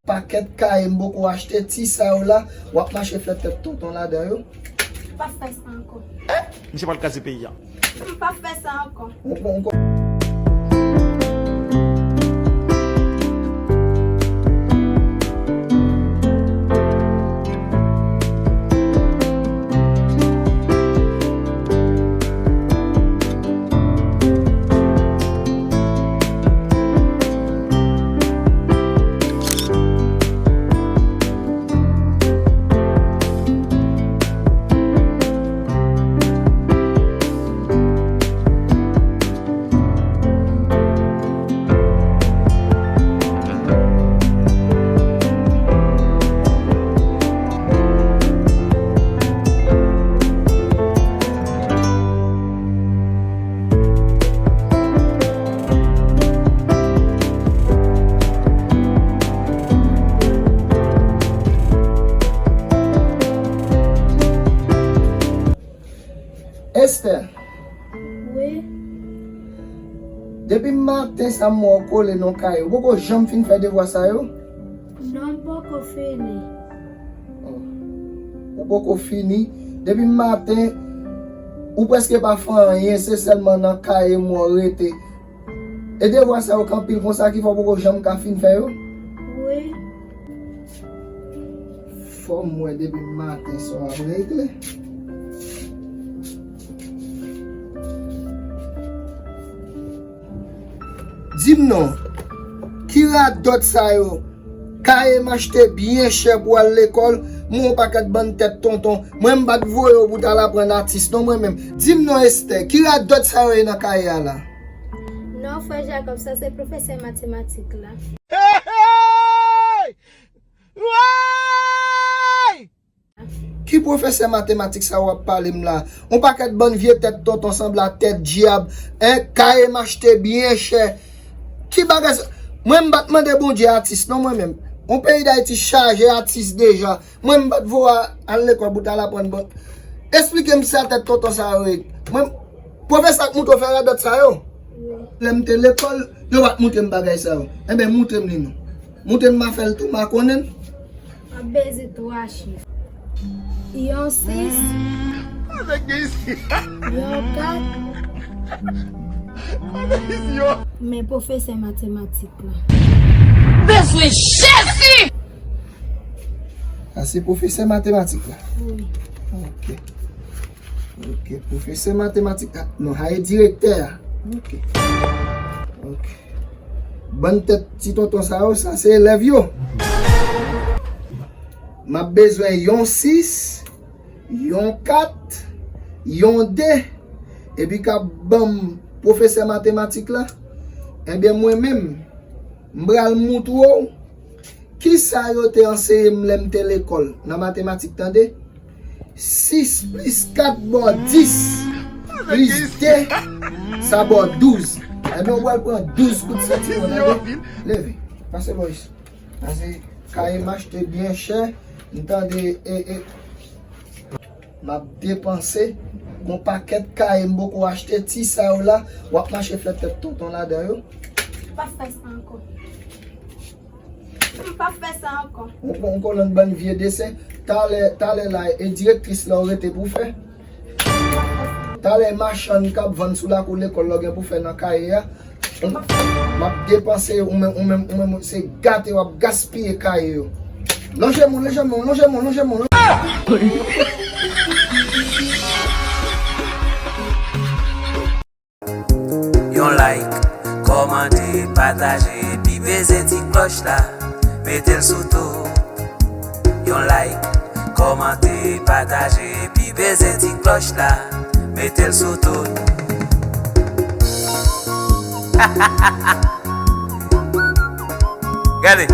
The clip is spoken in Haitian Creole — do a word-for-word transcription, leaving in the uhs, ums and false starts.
Pakèt kaye m poko achte, ti sa yo la, w ap mache fè tèt tonton ladan yo. M p ap fè sa ankò. Misye pral kraze peyi a. M p ap fè sa ankò. Ou, ou, ou, Esther. Wi. Depi maten sa m wè w kole nan kaye. Ou poko janm fin fè devwa sa yo? Non, m poko fini. Oh. Ou poko fini. Depi maten, ou prèske pa fè anyen, se sèlman nan kaye m wè w rete. E devwa sa yo k anpil konsa ki fè w poko janm ka fin fè yo? Wi. Fò m wè depi maten sa w ap regle. Di m non, ki radòt sa yo? Kaye m achte byen chè pou al lekòl, mwen yon pakèt bann tèt tonton. Mwen m pa t voye w pou t al aprann atis non mwen menm. Di m non Esther, ki radòt sa yo ye nan kaye a la? Non, frè Jacob, sa se pwofesè matematik la. Hey, hey! Woy! Ki pwofesè matematik sa w ap pale m la? On pakèt bann vye tèt tonton sanble a tèt dyab. Hein, kaye m achte byen chè. Ki bagay sa? Mwen m pa t mande Bondye atis non mwen menm. On peyi Dayiti chaje atis deja. Mwen m pa t voye w al lekòl pou w t al aprann bon. Esplike m sa tèt tonton sa yo ye. Mwen, pwofesè k montre w fè radòt sa yo? Wi. Lè m te lekòl, yo pa t montre m bagay sa yo. Enben, montre m li non. Montre m m a fè l tou, m a konnen l. M ap bezwen twa chif. Yon sis. Yon kat. Men pwofesè matematik la. Bezwen Jezi! A se pwofesè matematik la? Wi. Ok. Ok, pwofesè matematik la. Non, a e direktè a. Ok. Ok. Bann tèt ti tonton sa yo, sa se elèv yo. M ap bezwen yon sis, yon kat, yon de, epi k ap ban m pwofesè matematik la. Ebyen, mwen menm, m pral moutre w kisa yo te anseye m lè m te lekòl nan matematik, tande? Sis plis kat ba w dis, plis de, sa ba w douz. Ebyen, ou pral pran douz kout sentiwon, tande? Leve. Pase bò isit. Pase kaye m achte byen chè. M tande, e, e, m ap depanse. Gon pakèt kaye m poko achte, ti sa yo la, w ap mache fè tèt tonton ladan yo. M p ap fè sa ankò. M p ap fè sa ankò. Ou, ou konn bann vye desen. Talè, talè la, e direktris la w rete pou fè. Talè machann k ap vann sou lakou lekòl la w gen pou fè nan kaye a. M ap depanse, ou menm, ou menm, ou menm, se gate w ap gaspiye kaye yo. Lonje men w, lonje men w, lonje men w, lonje men w. Yon like, kòmante, pataje, epi peze ti klòch la, mete l sou tout. Yon like, kòmante, pataje, epi peze ti klòch la, mete l sou tout. Gade.